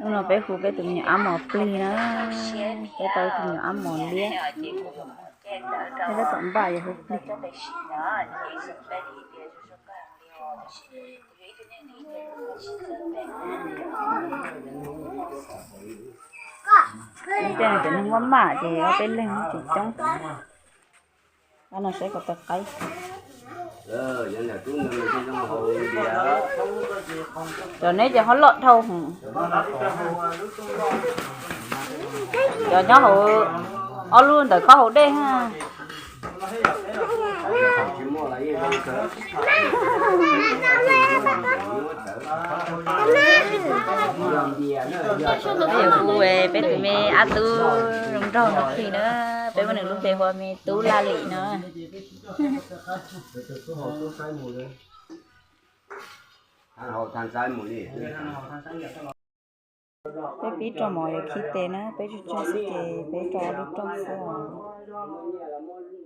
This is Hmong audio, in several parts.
Hnub no peb hu peb tus me nyuam ab mos plig na, peb tau tus me nyuam ab mos liab, peb tab tom npaj yuav hu plig. Tej no cov neeg maj maj ces ob peb leeg tsis coob. Ab no saib kom tau qaib. Cov neb ces ho loj dhau hwv. Cov nyob hauv ob lub ntawm khob hauv dej. Peb yuav hu peb tus me ab tub zoo nraug no plig na, peb muab nws lub npe hu me tub Laj Lim no. Peb pib rau mov yuav khi tes na, peb tsuag tsuag xwb ces peb rau ob lub rooj xwb os.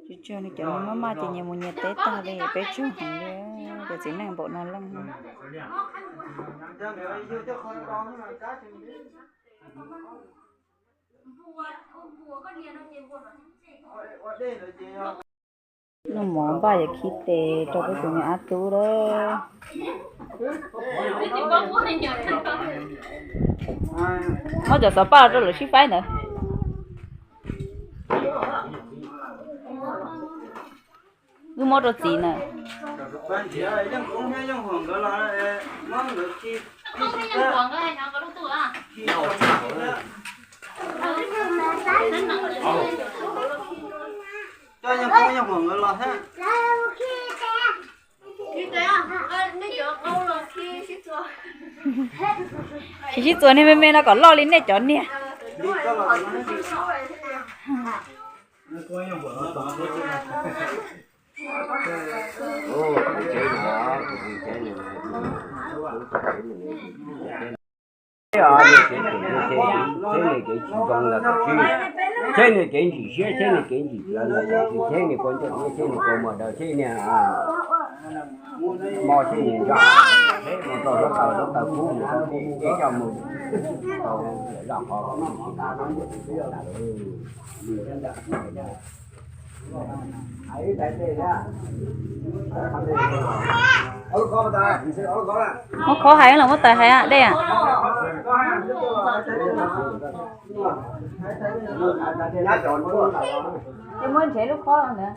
Tsuag tsuag no cov neeg maj maj ces nyias mus nyias teb tag li, peb tsuag heev li, cov txiv neej npaum no leej. Noj mov npaj yuav khi tes rau peb tus me ab tub lawm. Muab cov xov paj rau lawv sib faib ntawd. Wb muab rau txiv na. Tsis sib txuas niag me me no kom loj li nej cov niag. Thiab nws kev tsis zoo los tsib, thiab nws kev ntxim siab, thiab nws kev ntxim plawv los tsib, thiab nws kua ncauj thiab nws kua muag daw, thiab nws mos thiab nws ntsaj, thiab mus rau hluav taws, hluav taws kub mus rau tej coj mus rau laj qhov. Muab khob hais los muab tais hais dej. Muab nrhiav lub khob ntawd.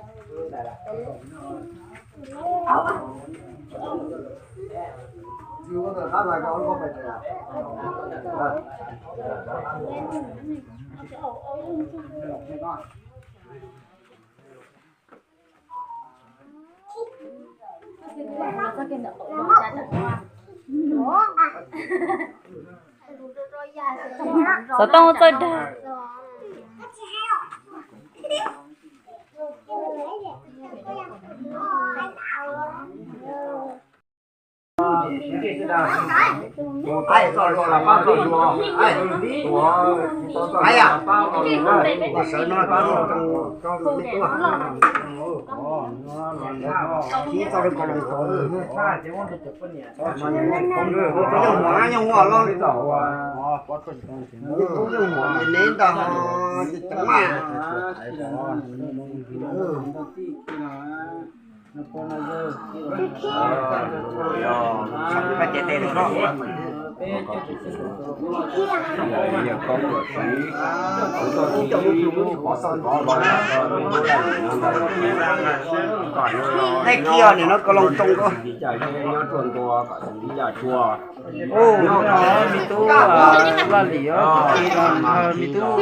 Xov tooj txawj dag. Dej khi os, nim no ko loo tsoo koj. Nyob no me tub Laj Lim os, me tub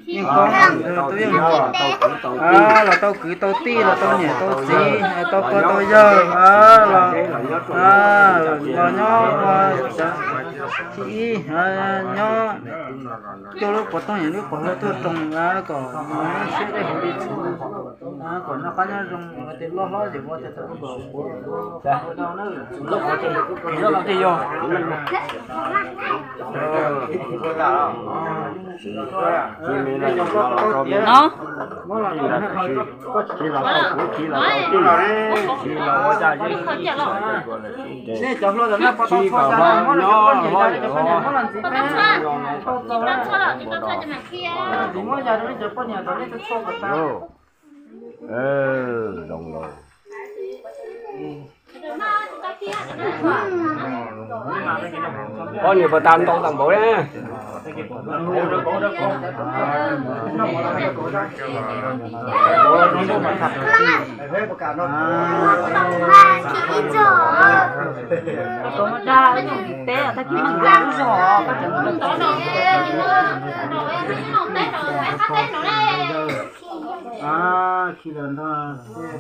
Yeej Koob, tub Yeej Huam, los tau kwv tau tij, los tau niam tau txiv, tau pog tau yawg, los nyob ua thib ib, nyob cuaj lub pov tooj yim lub pov hluas tuaj roos kom siab dej huv li txhuv, kom noj qab nyob zoo, ua tej loj hlob ces ua tej tau kom puv dau na. Yog. No. Tsis los tau kuv, tsis los tau tij, tsis los ua dab tsi. Tsis kom hlob nyob hlob yawm hlob. Zoo los. Poj niam puas tas ntau tas npaum ne? Koj muaj dag ib tug ntiv teb, tag kis muaj dag lub zog, koj tseem muaj dag. Khi lawm ntag,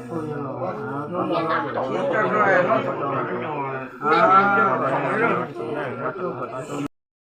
phooj ywg los.